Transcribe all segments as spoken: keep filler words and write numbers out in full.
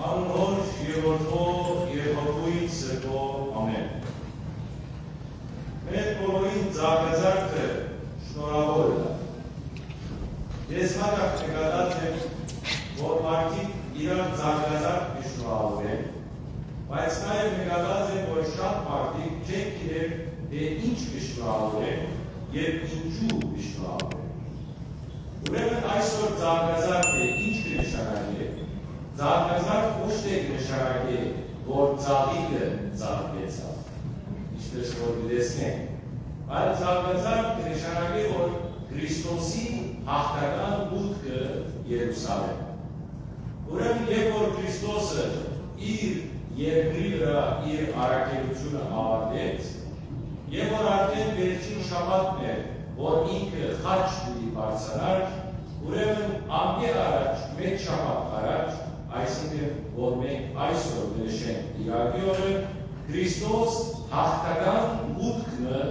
Անոր Հօր եւ Որդի եւ Հոգիին Սրբոյ։ Ամէն։ Մեր բոլորին ծաղկազարդը շնորհաւոր է։ Ես հաճախ նկատած եմ, որ մարդիկ իրար ծաղկազարդ կը շնորհաւորեն, բայց նաեւ նկատած եմ, որ շատ մարդիկ չեն գիտեր, թէ ինչ կը շնորհաւորեն եւ ինչու կը շնորհաւորեն։ Ուրեմն այսօր ծաղկազարդը ի՞նչ կը նշանակէ։ Ծաղկազարդ ոչ թէ կը նշանակէ, որ ծաղիկը ծաղկեցաւ, ինչպես որ կը տեսնենք, այլ ծաղկազարդ կը նշանակէ, որ Քրիստոսի յաղթական մուտքը Երուսաղէմ։ Ուրեմն երբ որ Քրիստոսը իր երկրի վրայ իր առաքելութիւնը աւարտեց, եւ որ արդէն վերջին շաբաթն էր, որ ինքը խաչ պիտի բարձրանար, ուրեմն անկէ առաջ, մէկ շաբաթ առաջ, այսինքն որ մենք այսօր կը նշենք Կիրակի օրը, Քրիստոս յաղթական մուտքը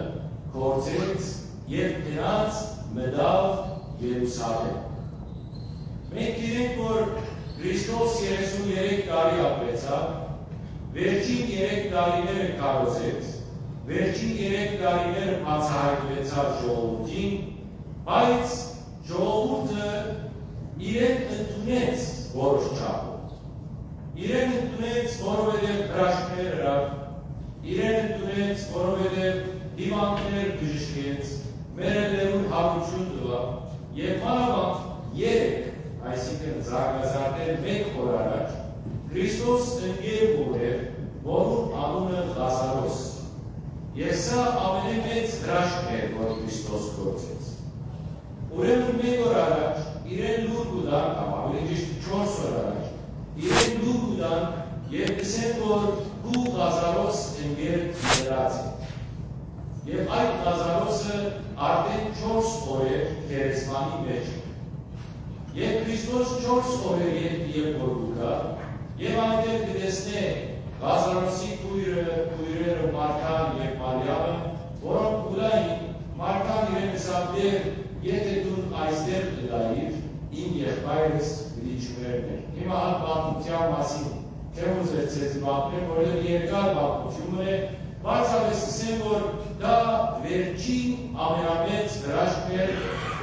գործեց եւ գնաց մտաւ Երուսաղէմ։ Մենք գիտենք, որ Քրիստոս երեսուն երեք տարի ապրեցաւ, վերջին երեք տարիները քարոզեց, վերջին երեք տարիները բացահայտուեցաւ ժողովուրդին, բայց ժողովուրդը իրեն ընդունեց որոշ չափով։ Իրեն ընդունեց, որովհետեւ հրաշքներ ըրաւ, իրեն ընդունեց, որովհետեւ հիւանդներ բժշկեց, մեռելներուն յարութիւն տուաւ, եւ մանաւանդ երեկ, այսինքն ծաղկազարդէն մէկ օր առաջ, Քրիստոս ընկեր մը էր, որուն անունը Ղազարոս։ Եւ սա ամենէ մեծ հրաշքն էր, որ Քրիստոս գործեց։ Ուրեմն մէկ օր առաջ իրեն լուր կու տան, կամ աւելի ճիշդ չորս օր առաջ, իրեն լուր կու տան եւ կ'ըսեն, որ քու Ղազարոս ընկերդ մեռած է։ Եւ այդ Ղազարոսը արդէն չորս օր էր գերեզմանի մէջ։ Եւ Քրիստոս չորս օրեր ետք երբ որ կու գայ, եւ այնտեղ կը տեսնէ Ղազարոսի քոյրը, քոյրերը Մարթան եւ Մարիամը, որոնք կու լային, Մարթան իրեն ըսաւ. «Տէր, եթէ դուն այստեղ կը լայիր, իմ եղբայրս պիտի չմեռնէր»։ Հիմա հա պատմութեան մասին չեմ ուզեր ձեզի պատմեմ, որովհետեւ երկար պատմութիւն մըն է, պարզապէս ըսեմ, որ դա վերջին ամենամեծ հրաշքն էր,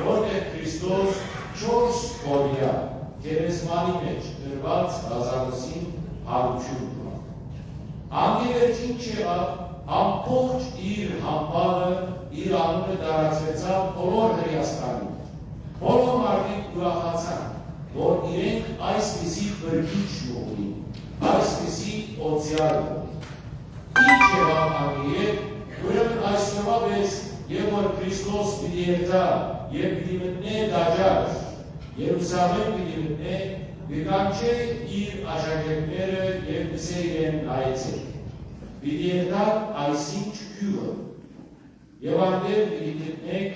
որտեղ Քրիստոս չորս օրեայ գերեզմանի մէջ դրուած Ղազարոսին յարութիւն տուաւ։ Անկէ վերջ ինչ եղաւ, ամբողջ իր համբավը, իր անունը տարածուեցաւ բոլոր Հրէաստանին մէջ։ Բոլոր մարդիկ ուրախացան, որ իրենք այսպիսի փրկիչ մը ունին, այսպիսի օծեալ մը ունին։ Ինչ եղաւ անկէ ետք, ուրեմն այսօրվա պէս, երբ որ Քրիստոս պիտի երթայ եւ պիտի մտնէ տաճար, Երուսաղէմ պիտի մտնէ, կը կանչէ իր աշակերտները եւ կ'ըսէ իրեն. «Նայեցէք, պիտի երթաք այսինչ գիւղը եւ այնտեղ պիտի գտնէք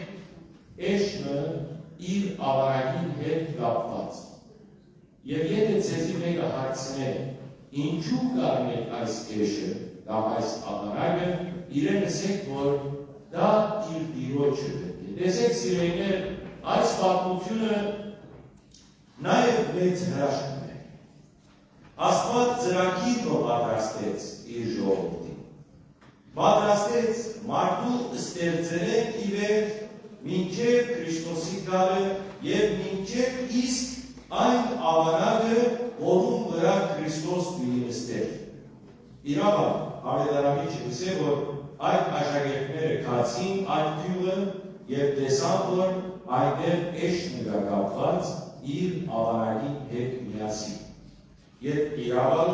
էշ մը իր աւարակին հետ կապուած։ Եւ եթէ ձեզի մէկը հարցնէ. "Ինչո՞ւ կ'առնէք այս էշը կամ այս աւարակը", իրեն ըսէք, որ դա իր տիրոջը պէտք է»։ Տեսէք, սիրելիներ, այս պատմութիւնը նաեւ մեծ հրաշք մը է։ Աստուած ծրագիր մը պատրաստեց իր ժողովուրդին։ Պատրաստեց մարդու ստեղծելէն ի վեր մինչեւ Քրիստոսի գալը եւ մինչեւ իսկ այն աւարակը, որուն վրայ Քրիստոս պիտի նստէր։ Իրաւ ալ, աւետարանիչը կ'ըսէ, որ այդ աշակերտները գացին այդ գիւղը եւ տեսան, որ այնտեղ էշ մը կայ կապուած իր աւարակին հետ միասին։ Եւ իրաւ ալ,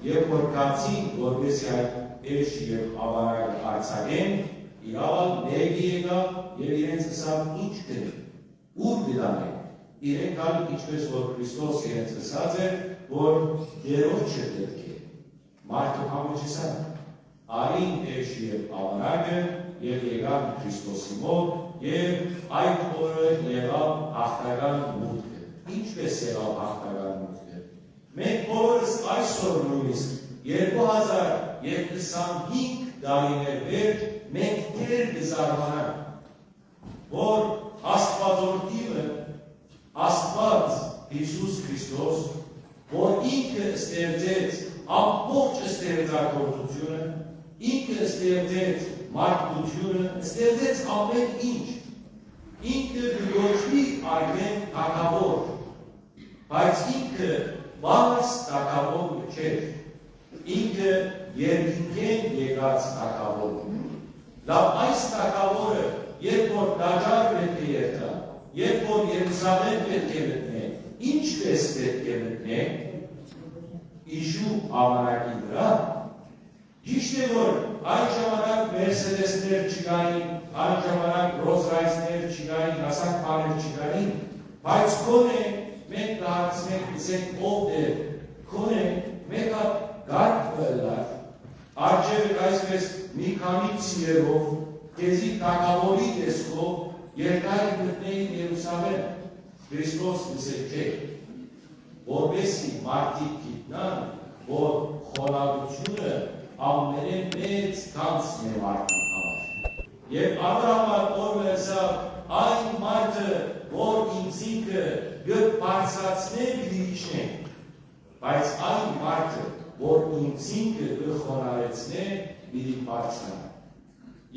երբ որ գացին, որպեսզի այդ էշ եւ աւարակը արձակեն, իրաւ ալ մէկը եկաւ եւ իրենց ըսաւ. "Ի՞նչ կ'ընէք, ո՞ւր կը տանէք"։ Իրենք ալ, ինչպես որ Քրիստոս իրենց ըսած էր, որ Տիրոջը պէտք է, մարդը բան մը չըսաւ։ Առին էշ եւ աւարակը եւ եկան Քրիստոսի մօտ, եւ այդ օրը եղաւ յաղթական մուտքը։ Ինչպե՞ս եղաւ յաղթական մուտքը։ Մենք բոլորս այսօր նոյնիսկ երկու հազար քսանհինգ տարիներ վեր մենք դեռ կը զարմանանք, որ Աստուածորդի մը, Աստուած Յիսուս Քրիստոս, որ ինքը ստեղծեց ամբողջ ստեղծագործութիւնը, ինքը ստեղծեց մարդկութիւնը, ստեղծեց ամէն ինչ։ Ինքը կը կոչուի արդէն թագաւոր, բայց ինքը պարզ թագաւոր չէր։ Ինքը երկինքէն եկած թագաւոր է։ Լաւ, այս թագաւորը, երբ որ տաճար պէտք է երթայ, երբ որ Երուսաղէմ պէտք է մտնէ, ինչպէս պէտք է մտնէ, Յիշու աւարակի վրայ։ Ճիշդ է, որ այն ժամանակ Մերսեդեսներ չկային, այն ժամանակ Ռոզ Ռայսներ չկային, ասանք բաներ չկային, բայց քոնէ մենք կը հարցնենք, կ'ըսենք, ով դեր, քոնէ մէկ հատ կարգ մը ըլլար, առջեւը այսպէս մի քանի ցիլերով, քեզի թագաւորի տեսքով, երկայ մտնէին Երուսաղէմ։ Քրիստոս կ'ըսէ, չէ, որպէս զի մարդիկ գիտնան, որ խոնարհութիւնը ամենէն մեծ գանձն է մարդուն համար։ Եւ անոր համար Պօլը ըսաւ, այն մարդը, որ ինքզինքը կը բարձրացնէ, պիտի իջնէ, բայց այն մարդը, որ ինքզինքը կը խոնարհեցնէ, պիտի բարձրանայ։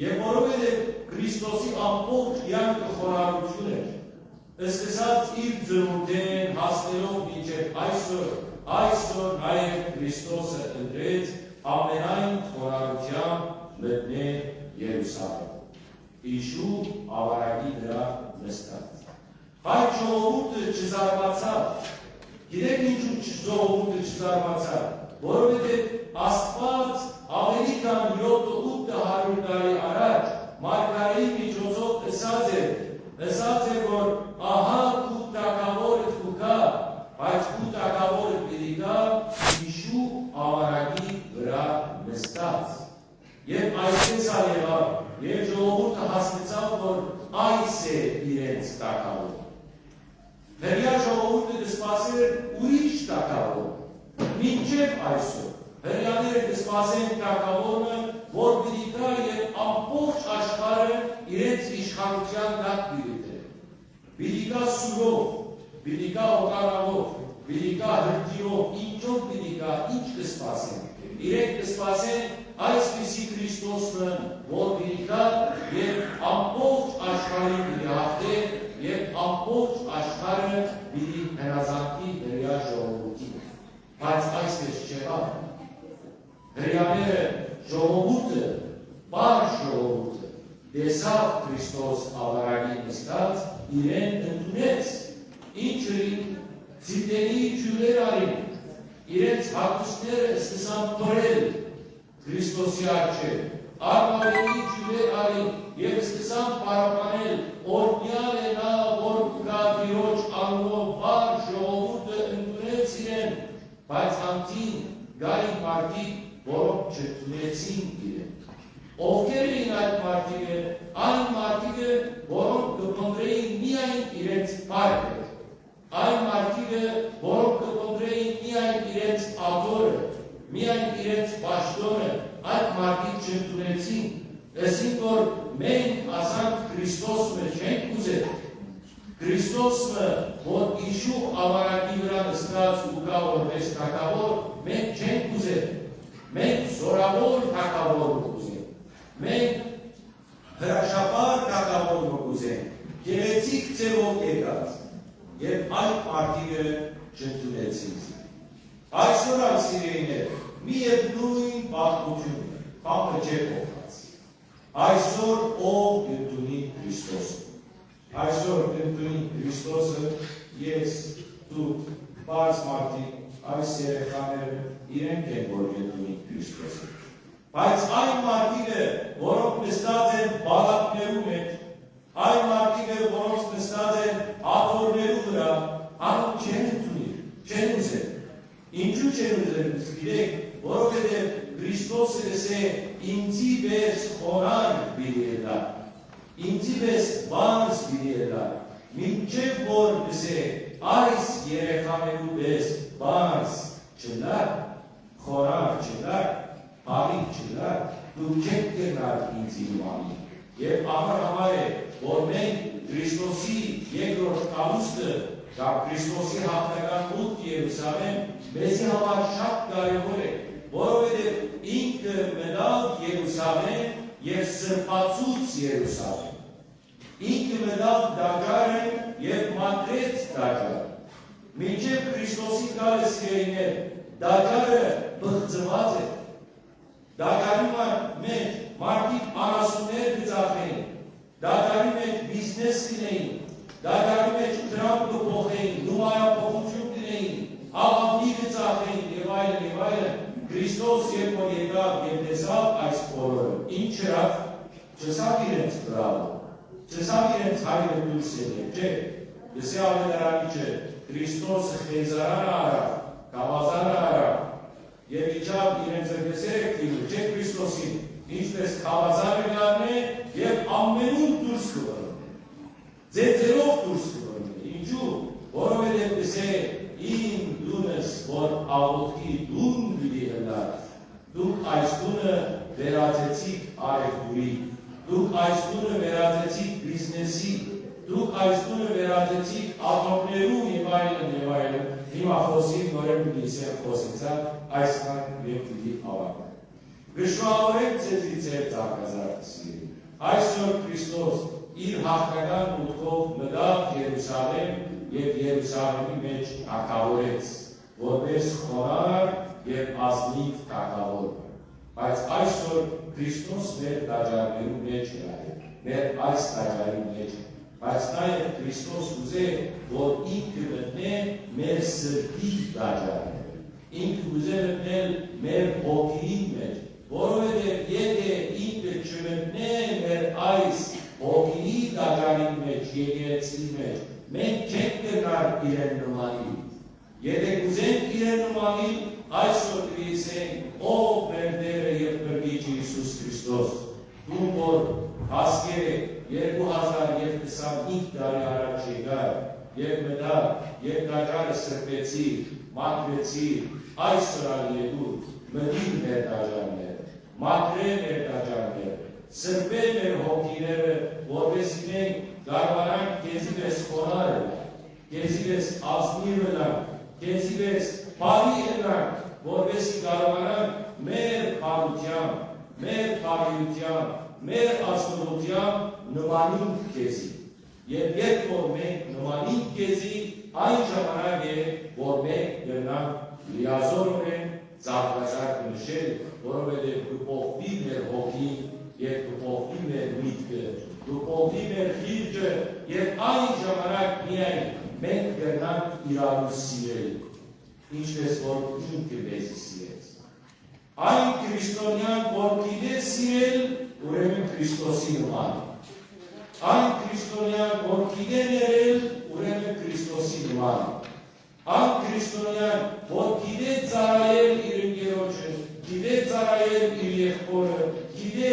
Եւ որովհետեւ Քրիստոսի ամբողջ կեանքը խոնարհութիւն էր, սկսած իր ծնունդէն, հասնելով մինչեւ այսօր, այսօր նաեւ Քրիստոսը ընտրեց ամենայն խոնարհութեամբ մտնել Երուսաղէմ, Յիշու աւարակի վրայ նստած։ Բայց ժողովուրդը չզարմացաւ։ Գիտէք ինչու՞ չ-, ժողովուրդը չզարմացաւ, որովհետեւ Աստուած աւելի քան յոթ ութ հարիւր տարի առաջ մարգարէի միջոցով ըսած էր, ըսած էր, որ ահա քու թագաւորդ կու գայ, բայց քու թագաւորդ պիտի գայ Յիշու աւարակի վրայ նստած։ Եւ այսպէս ալ եղաւ, եւ ժողովուրդը հասկցաւ, որ այս է իրենց թագաւորը։ Հրեայ ժողովուրդը կը սպասէր ուրիշ թագաւոր։ Մինչեւ այսօր հրեաները կը սպասեն թագաւորը, որ պիտի գայ եւ ամբողջ աշխարհը իրենց իշխանութեան տակ պիտի դրէ։ Պիտի գայ սուրով, պիտի գայ օտանաւով, պիտի գայ հրթիռով, ինչով պիտի գայ, ինչ կը սպասեն։ Իրենք կը սպասեն այսպիսի Քրիստոս մը, որ պիտի գայ եւ ամբողջ աշխարհին պիտի հաղթէ եւ ամբողջ աշխարհը պիտի հնազանդի հրեայ ժողովուրդին։ Բայց այսպէս չեղաւ։ Հրեաները, ժողովուրդը, պարզ ժողովուրդը, տեսաւ Քրիստոս աւարակին նստած, իրեն ընդունեց։ Ինչ ըրին, Ձիթենիի ջիւլեր ալին, իրենց հագուստները սկսան փռել Քրիստոսի առջեւ։ Արմաւենիի ջիւլեր ալին եւ սկսան փառաբանել. «Օրհնեալ է նա, որ կու գայ Տիրոջ անունով»։ Պարզ ժողովուրդը ընդունեց իրեն, բայց անդին կային մարդիկ, որոնք չընդունեցին իրեն։ Ովքեր էին այդ մարդիկը, այն մարդիկը, որոնք կը փնտռէին միայն իրենց փառքը, այն մարդիկը, որոնք կը փնտռէին միայն իրենց աթոռը, միայն իրենց պաշտօնը, այդ մարդիկ չընդունեցին, ըսին, որ մենք ասանք Քրիստոս մը չենք ուզեր։ Քրիստոս մը, որ Յիշու աւարակի վրայ նստած ու կայ որպէս թագաւոր, մենք չենք ուզեր։ Մենք զօրաւոր թագաւոր մը կ'ուզենք։ Մենք հրաշափառ թագաւոր մը կ'ուզենք, գեղեցիկ ձեւով եկած, եւ այդ մարդիկը չընդունեցին զինք։ Այսօր ալ, սիրելիներ, մի եւ նոյն պատմութիւնն է, բանը չէ փոխած։ Այսօր ով կ'ընդունի Քրիստոսը։ Այսօր կ'ընդունի Քրիստոսը ես, դուք, պարզ մարդիկ, այս երեխաները, իրենք են, որ կ'ընդունին Քրիստոսը։ Բայց այն մարդիկը, որոնք նստած են պալատներու մէջ, այն մարդիկը, որոնք նստած են աթոռներու վրայ, անոնք չեն ընդունիր, չեն ուզեր։ Ինչու՞ չեն ուզեր, գիտեք, որովհետեւ Քրիստոսը կ'ըսէ. «Ինծի պէս խոնարհ պիտի ըլլայ, ինծի պէս պարզ պիտի ըլլայ», մինչեւ որ կ'ըսէ. «Այս երեխաներու պէս պարզ չըլլայ, խոնարհ չըլլայ, բարի չըլլայ, դուք չեք կրնար ինծի նմանիլ»։ Եւ անոր համար է, որ մենք Քրիստոսի երկրորդ գալուստը կամ Քրիստոսի յաղթական մուտքը Երուսաղէմ մեզի համար շատ կարեւոր է, որովհետեւ ինքը մտաւ Երուսաղէմ եւ սրբացուց Երուսաղէմ։ Ինքը մտաւ տաճարը եւ մաքրեց տաճարը։ Մինչեւ Քրիստոսի գալը, սիրելիներ, տաճարը պղծուած է։ Տաճարի մա-, մէջ մարդիկ անասուններ կը ծախէին, տաճարի մէջ բիզնես կ'ընէին, տաճարի մէջ դրամ կը փոխէին, նուարափոխութիւն կ'ընէին, աղաւնի կը ծախէին եւ այլն եւ այլն։ Քրիստոս երբ որ եկաւ եւ տեսաւ այս բոլորը, ինչ ըրաւ, չըսաւ իրենց «բրավո», չըսաւ իրենց «հայրը դուրս եկէ», չէ, ըսի աւետարանիչը, Քրիստոսը խեյզարանը առաւ, գաւազանը առաւ, եւ իջաւ իրենց, ըսէ, «Եք դիմում, չէ՞, Քրիստոսին, ինչպէս գաւազանը կ'առնէ եւ ամենուն դուրս կը բռնէ, ծեծելով դուրս կը բռնէ»։ Ինչու՞, որովհետեւ ըսէ, «Իմ տունս որ աղօթքի տուն պիտի ըլլայ, դուք այս տունը վերածեցիք առեւտուրի, դուք այս տունը վերածեցիք բիզնեսի, դուք այս տունը վերածեցիք աթոռներու» եւ այլն եւ այլն։ Հիմա խօսիմ, նորէն պիտի ըսեմ, խօսեցայ, այսքան եւ պիտի աւարտեմ։ Կը շնորհավորեմ ձեզի, ձեր ծաղկազարդը, սիրելի։ Այսօր Քրիստոս իր յաղթական մուտքով մտաւ Երուսաղէմ եւ Երուսաղէմի մէջ թագաւորեց, որպէս խոնարհ եւ ազնիւ թագաւոր։ Բայց այսօր Քրիստոս մեր տաճարներու մէջ է, մեր այս տաճարի մէջ է, բայց նաեւ Քրիստոս կ'ուզէ, որ ինքը մտնէ մեր սրտի տաճարները, ինքը կ'ուզէ մտնել մեր հոգիին մէջ, որովհետեւ եթէ ինքը չմտնէ մեր այս հոգիի տաճարին մէջ, եկեղեցին մէջ, մենք չենք կրնար իրեն նմանիլ։ Եթէ կ'ուզենք իրեն նմանիլ, այսօր պիտի ըսենք, ով մեր Տէրը եւ Փրկիչը Յիսուս Քրիստոս, դուն որ հասկեր երկու հազար եւ քսանհինգ տարի առաջ եկար եւ մտար, եւ տաճարը սրբեցիր, մաքրեցիր, այսօր ալ եկուր, մտիր մեր տաճարները, մաքրէ մեր տաճարները, սրբէ մեր հոգիները, որպէսզի մենք կարողանանք քեզի պէս խոնարհ ըլլալ, քեզի պէս ազնիւ ըլլանք, քեզի պէս բարի ըլլանք, որպէսզի կարողանանք մեր բարութեամբ, մեր բարիութեամբ, մեր ազնուութեամբ նմանինք քեզի։ Եւ երբ որ մենք նմանինք քեզի, այն ժամանակ է, որ մենք կրնանք լիազորօրէն ծաղկազարդը նշել, որովհետեւ կը փոխուի մեր հոգին եւ կը փոխուի մեր միտքը, կը փոխուի մեր խիղճը, եւ այն ժամանակ միայն մենք կրնանք իրարու սիրել, ինչպես որ ինքը մեզի սիրեց։ Այն քրիստոնեան, որ գիտէ սիրել, ուրեմն Քրիստոսի նման է։ Այն քրիստոնեան, որ գիտէ ներել, ուրեմն Քրիստոսի նման է։ Այն քրիստոնեան, որ գիտէ ծառայել իր ընկերոջը, գիտէ ծառայել իր եղբօրը, գիտէ